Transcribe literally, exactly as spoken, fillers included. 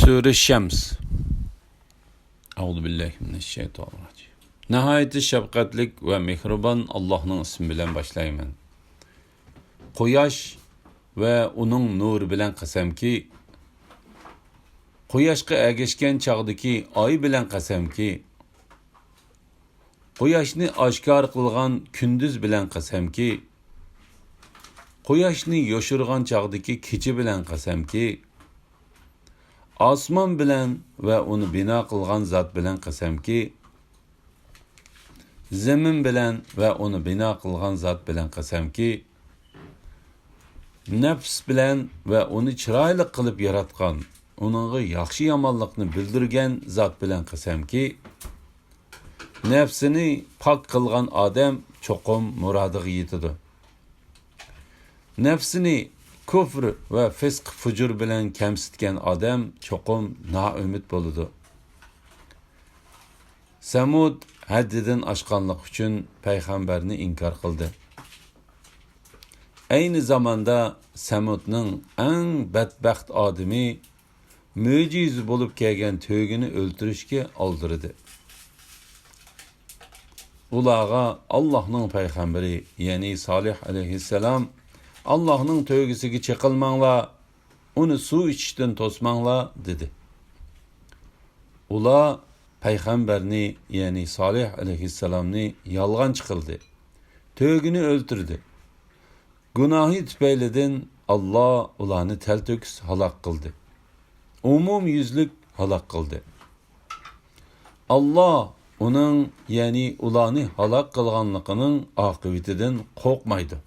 سۈرە شەمس. ئەئۇزۇ بىللاھى مىنەششەيتانىررەجىم. ناھايىتى شەپقەتلىك ۋە مېھرىبان ئاللاھنىڭ ئىسمى بىلەن باشلايمەن. قۇياش ۋە ئۇنىڭ نۇرى بىلەن قەسەمكى، قۇياشقا ئەگەشكەن چاغدىكى ئاي بىلەن قەسەمكى، قۇياشنى ئاشكارا قىلغان كۈندۈز بىلەن قەسەمكى، قۇياشنى يوشۇرغان چاغدىكى كېچە بىلەن قەسەمكى، ئاسمان بىلەن ۋە ئۇنى بىنا قىلغان زات بىلەن قەسەمكى، زېمىن بىلەن ۋە ئۇنى بىنا قىلغان زات بىلەن قەسەمكى، نەپس بىلەن ۋە ئۇنى چىرايلىق قىلىپ ياراتقان، ئۇنىڭغا ياخشى-يامانلىقنى بىلدۈرگەن زات بىلەن قەسەمكى، نەپسىنى پاك قىلغان ئادەم چوقۇم مۇرادىغا يېتىدۇ. نەپسىنى كۇفر ۋە فىسق-فۇجۇر بىلەن كەمسىتكەن ئادەم چوقۇم نائۈمىد بولىدۇ. سەمۇد ھەددىدىن ئاشقانلىقى ئۈچۈن پەيغەمبەرنى ئىنكار قىلدى. ئەينى زاماندا سەمۇدنىڭ ئەڭ بەتبەخت ئادىمى مۆجىزە بولۇپ كەلگەن تۆگىنى ئۆلتۈرۈشكە ئالدىرىدى. ئۇلارغا ئاللاھنىڭ پەيغەمبىرى، يەنى سالىھ ئەلەيھىسسالام، «ئاللاھنىڭ تۆگىسىگە چېقىلماڭلار، ئۇنى سۇ ئىچىشتىن توسماڭلار» دېدى. ئۇلار پەيغەمبەرنى، يەنى سالىھ ئەلەيھىسسالامنى يالغانچى قىلدى، تۆگىنى ئۆلتۈردى. گۇناھى تۈپەيلىدىن ئاللا ئۇلارنى تەلتۆكۈس ھالاك قىلدى. ئومۇميۈزلۈك ھالاك قىلدى. ئاللا ئۇنىڭ، يەنى ئۇلارنى ھالاك قىلغانلىقىنىڭ ئاقىۋىتىدىن قورقمايدۇ.